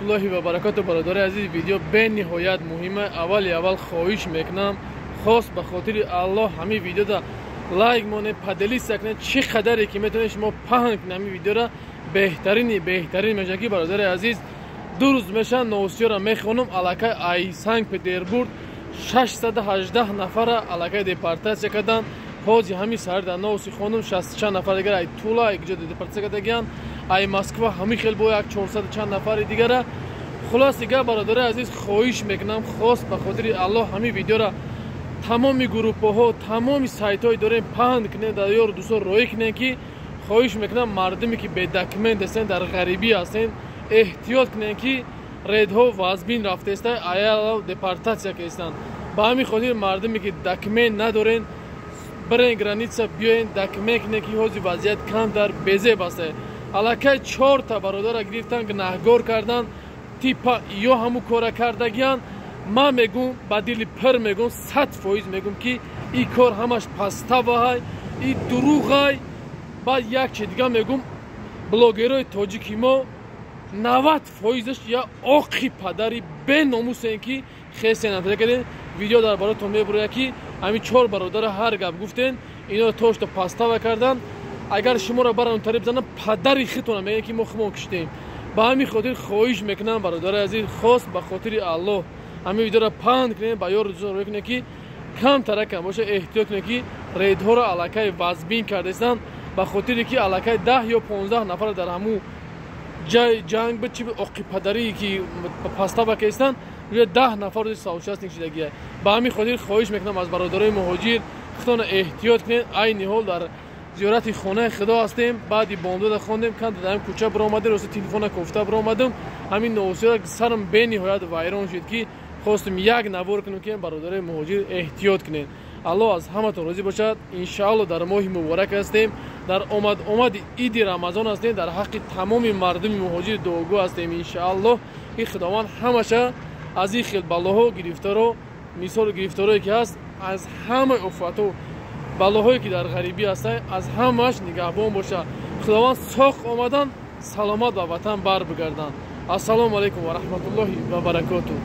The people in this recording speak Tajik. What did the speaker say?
раҳматуллоҳи ва баракоту. Бародари азиз, видео бениҳоят муҳима. Аввали аввал хоҳиш мекунам, хос ба хотири Аллоҳ ҳамин видеода лайк монед, поделиться кунед, чӣ қадаре ки метавонед шумо паҳн кунед ҳамин видеора, беҳтарини беҳтарин мешавад. Ки бародари азиз, 2 рӯз мешавад новостиёро мехонам, аллакай ай Санкт-Петербург 618 нафара аллакай депортатсия карданд. Ҳози ҳамин саҳар дар новости хонум 60 чанд нафар дигар ай Тула ай куҷо депортатсия кардагиянд, ай Москва ҳамин хел бо як 400 чанд нафари дигара. Хулос дигар, бародари азиз, хоҳиш мекунам, хос ба хотири Аллоҳ ҳамин видеора тамоми группаҳо, тамоми сайтҳои дорем паҳн кунед, дар ёру дӯстон роӣ кунед, ки хоҳиш мекунам мардуме ки бедокумент ҳастен, дар ғарибӣ ҳастен, эҳтиёт кунед, ки рейдҳо вазбин рафтаеста, аяла депортатсия кардастанд. Ба ҳамин хотир мардуме ки документ надорен, бирен граница, биёен, документ кунед, ки ҳозир вазъият камтар безеб аст. Аллакай 4та бародара гирифтан, гунаҳгор кардан, типа ё ҳамун кора кардагиян. Ман мегум, ба дили пир мегум, 100% мегум, ки ин кор ҳамаш паставаҳай, и дурӯғай. Баъд як чи дига мегум, блогерои тоҷики мо 90%-аш я оқи падари беномусен, ки хесен карден. Видео дар баротон мебурояд, ки ҳамин 4 бародара ҳар гап гуфтен, ино тошто пастава кардан. Агар шуморо барам тари бизанам, падари хитона мегӯянд, ки мо хумон киштем. Ба ҳамин хотир хоҳиш мекунам, бародари азиз, хос ба хотири Аллоҳ ҳамин видеоро паҳн кунед, ба ёру дӯстон рӯй кунед, ки камтаракам боша эҳтиёт кунед, ки рейдҳоро аллакай вазбин кардастанд, ба хотире ки аллакай 10 ё 15 нафар дар ҳамун ҷай ҷанг би чи оқи падарие ки пастава кестанд, 10 нафар соучастник шудагия. Ба ҳамин хотир хоҳиш мекунам аз бародарои муҳоҷир, худтонро эҳтиёт кунед. Айни ҳол дар зиёрати хонаи Худо ҳастем. Баъди бомдода хондем, канда дар кӯча биромадем, рости телефона кофта биромадам. Ҳамин новостиҳо сарам бениҳоят вайрон шуд, ки хостем як навор кунем, ки бародарои муҳоҷир эҳтиёт кунед. Аллоҳ аз ҳаматон розӣ бошад. Иншаалло дар моҳи муборак ҳастем, дар омад омади иди Рамазон ҳастем, дар ҳаққи тамоми мардуми муҳоҷир дуогӯ ҳастем. Иншааллоҳ, ки Худованд ҳамаша аз ин хел балоҳо гирифторо, мисол гирифторое ки ҳаст, аз ҳамаи офатҳо, балоҳое ки дар ғарибӣ ҳастанд, аз ҳамааш нигаҳбон бошад. Худованд соқ омадан, саломат ба ватан бар бигарданд. Ассалому алайкум ва раҳматуллоҳи ва баракоту.